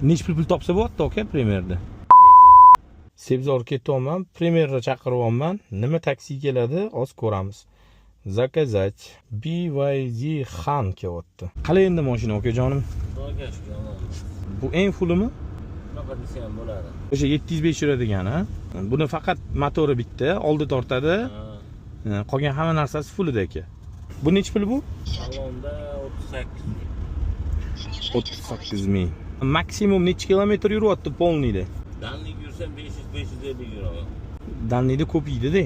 Nechi pul topsa bo'lyapti, aka, Premierda? Sebzor ketyapman, Premierda chaqiryapman. Nima taksi keladi, hozir ko'ramiz. Заказать. BYD Han kelyapti. Qalay endi mashina, okajonim? Xudoga shukur, yomon emas. Bu eng fullimi? Shunaqa desa ham bo'ladi. O'sha 705 yuradigan, ha? Buni faqat motori bitta, oldi tortadi. Ha. Qolgan hamma narsasi fullida, aka. Bu nechi pul bu? Salonda 38 ming. 38 ming. Maksimum nechi kilometr yuryapti полный da? Дальний yursam 500, 550 yuraman. Дальний da ko'p yeydi-da.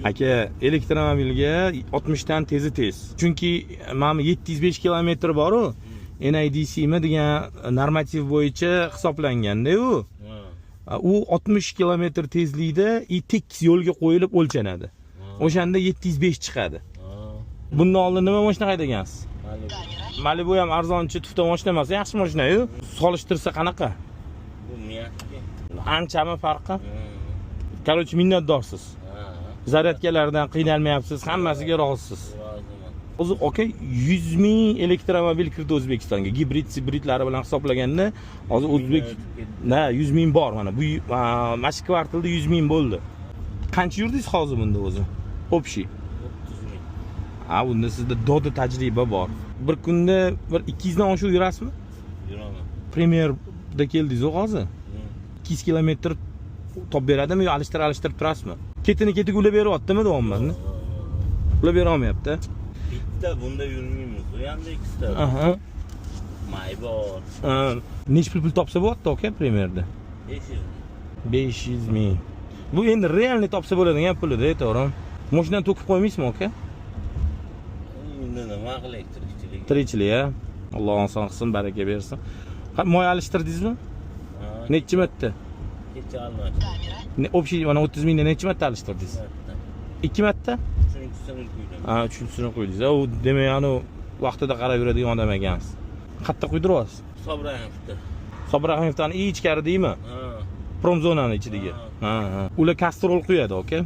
Aka, elektromobilga 60 dan tezi tez. Chunki mana bu 705 kilometr bor-u, NIDCmi degan normativ bo'yicha hisoblanganda u. Ha. U 60 kilometr tezlikda и tekis yo'lga qo'yilib o'lchanadi. O'shanda 705 chiqadi. Ha. Bundan oldin nima mashina haydagansiz? Malibu. Malibu ham arzonchi tufta mashina emas, yaxshi mashina-yu. Solishtirsa qanaqa? Bu мягкий. Anchami farqi? Ha. Короче, minnatdorsiz. Ha. Зарядка lardan qiynalmayapsiz, hammasiga rozisiz. Roziman. O'zi, aka, 100 ming elektromobil kirdi O'zbekistonga. Gibrid, sibridlari bilan hisoblaganda hozir o'zbek O'tib ketdi. Na 100 ming bor mana. Bu mana shu kvartalda 100 ming bo'ldi. Qancha yurdingiz hozir bunda o'zi? Общий. 30 ming. Ha, unda sizda doda tajriba bor. Bir kunda bir 200 dan oshiq yurasizmi? Yuraman. Premierda keldingiz-ku hozir. 200 kilometr topib beradimi yo alishtirib alishtirib turasizmi? Ketini ketiga ulab beryaptimi davomini? Ulab bera olmayapti. Bitta bunda yurmaymiz. U hamda ikkita. May bor. Ha, nechi pul topsa bo'lyapti, aka, Premierda? 500 ming. 500 ming. Bu endi реальный topsa bo'ladigan pulida, to'g'rimi? Mashinani to'kib qo'ymaysizmi, aka? Endi nima qilay, tirikchilik. Tirikchilik, a? Alloh oson qilsin, baraka bersin. Moy alishtirdingizmi? Ha. Nechi marta? Kecha almashdim. Общий mana 30 mingda nechi marta alishtirdingiz? Marta. Ikki marta? Uchinchisini quydim. Ha, uchinchisini quydingiz. U demak, anu vaqtida qarab yuradigan odam ekansiz. Qayerda quydiryapsiz? Sobrahimovda. Sobir Rahimovdan ichkari deymi? Ha. Promzonani ichidagi. Ha. Ha. Ular Castrol quyadi, aka.